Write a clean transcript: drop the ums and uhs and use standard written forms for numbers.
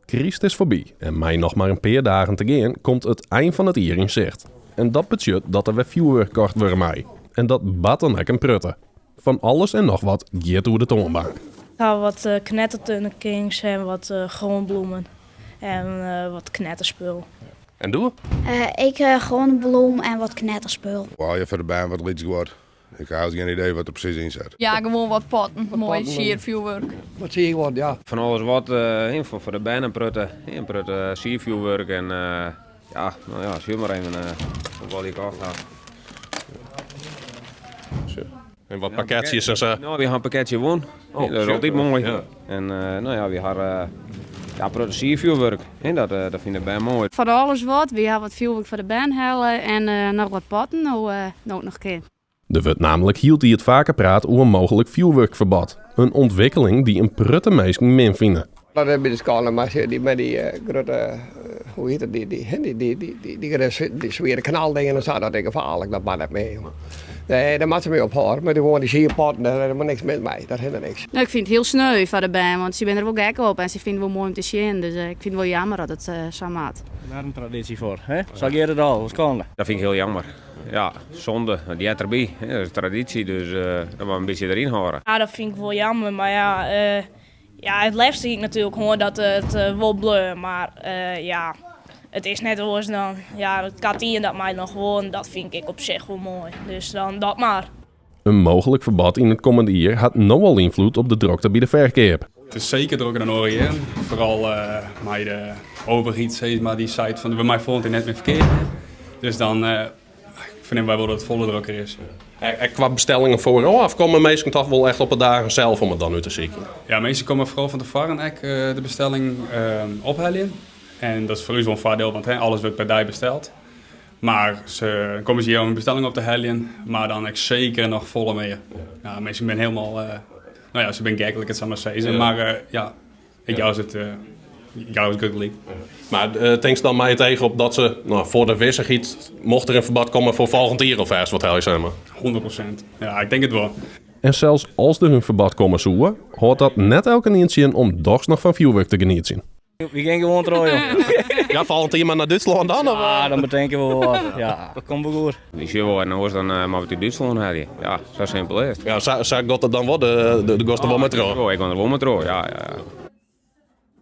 Kryst is foarby en mei noch mar in pear dagen te gean komt it ein fan it jier yn sicht. En dat betsjut dat der wer fjoerwurk kocht wurde mei. En dat bart dan ek in prutte. Fan alles en noch wat giet oer de toanbank. Ik ha wat knettertunnekings en wat grânbloemen en wat knetterspul. En do? Ik grânbloem en wat knetterspul. Allegear foar de bern wat lyts guod. Ik ha gjin idee wat der presys yn sit. Ja, gewoan wat potten. Moai sierfjoerwurk. Wat sierguod, ja. Fan alles wat, foar de bern in prutte, in prutte sierfjoerwurk en ja, no ja, sjoch mar even wat ik kocht ha. En wat pakketsjes en sa? No, wy ha in pakketsje wûn. Oh, dat is altyd moai. Ja. En no ja, wy ha ja, in protte sierfjoerwurk. Dat, dat fine de bern moai. Fan alles wat. Wy ha wat fjoerwurk foar de bern helle en noch wat potten, no no't noch kin. Der wurdt namelijk hieltyd faker praat oer in mooglik fjoerwurkferbod. In ûntwikkeling dy't in prutte minsken min fine. Dat is by de skoalle mei dy mei dy grutte, hoe hjit it, dy dy dy dy dy dy dy swiere knaldingen en sa, dat is gefaarlik, dat moat net mear jonge. Nee, dêr moatte se mei ophâlde, mar gewoan dy sierpotten, dêr is mar niks mis mei, dat hinderet niks. No, ik fyn it hiel sneu foar de bern, want sy binne der wol gek op en sy fine it wol moai om te sjen, dus ik fyn it wol jammer dat it sa moat. Wer in tradisje foar, hè? Sa giet it al, skande. Dat fyn ik hiel jammer. Ja, sonde, it heart derby. Dat is traditie, dus dat moat in bytsje deryn hâlde. Ja, dat fyn ik wol jammer, mar ja, ja, it leafste hie ik natuerlik hân dat it wol bleau, mar ja, it is net oars dan. Ja, it katien dat mei noch wol en dat fyn ik ek op sich wol moai, dus dan dat mar. In mooglik ferbod yn it kommende jier hat no al ynfloed op de drokte by de ferkeap. It is seker drokker dan oare jierren. Foaral mei de overheid sis mar, dy seit fan we meie folgjend jier net mear ferkeapje. Dus dan fernimme wy wol dat it folle drokker is. Ek kwa bestellingen foarôf komme minsken toch wol echt op de dagen sels om it dan út te sykjen? Ja, minsken komme foaral fan tefoaren ek de bestelling opheljen. En dat is foar ús wol in foardiel, want alles wurdt per dei besteld. Mar se komme se hjir om in bestelling op te heljen, mar dan ek seker noch folle mear. Ja, minsken binne hielendal, no ja, se binne gek, lit ik it sa mar sizze. Mar ja, ik jou se it, ik jou it grut gelyk. Mar tinkst dan mei it each op dat se, no, foar de wissichheid, mocht der in ferbod komme foar folgjend jier alfêst wat helje sille? 100%, ja, ik tink it wol. En sels as der in ferbod komme soe, hâldt dat net elkenien tsjin om dochs noch fan fjoerwurk te genietsjen. Wy gean gewoan troch, joh. Ja, folgjend jier mar nei Dútslân dan? Of? Ja, dan betinke we wol wat. Ja, dat komt wol goed. Wy sjogge wol en oars dan moatte we it út Dútslân helje. Ja, sa simpel is it. Ja, sa, sa giet it dan wol, de, de, de gost der wol mei troch? Oh, ik gean der wol mei troch, ja, ja.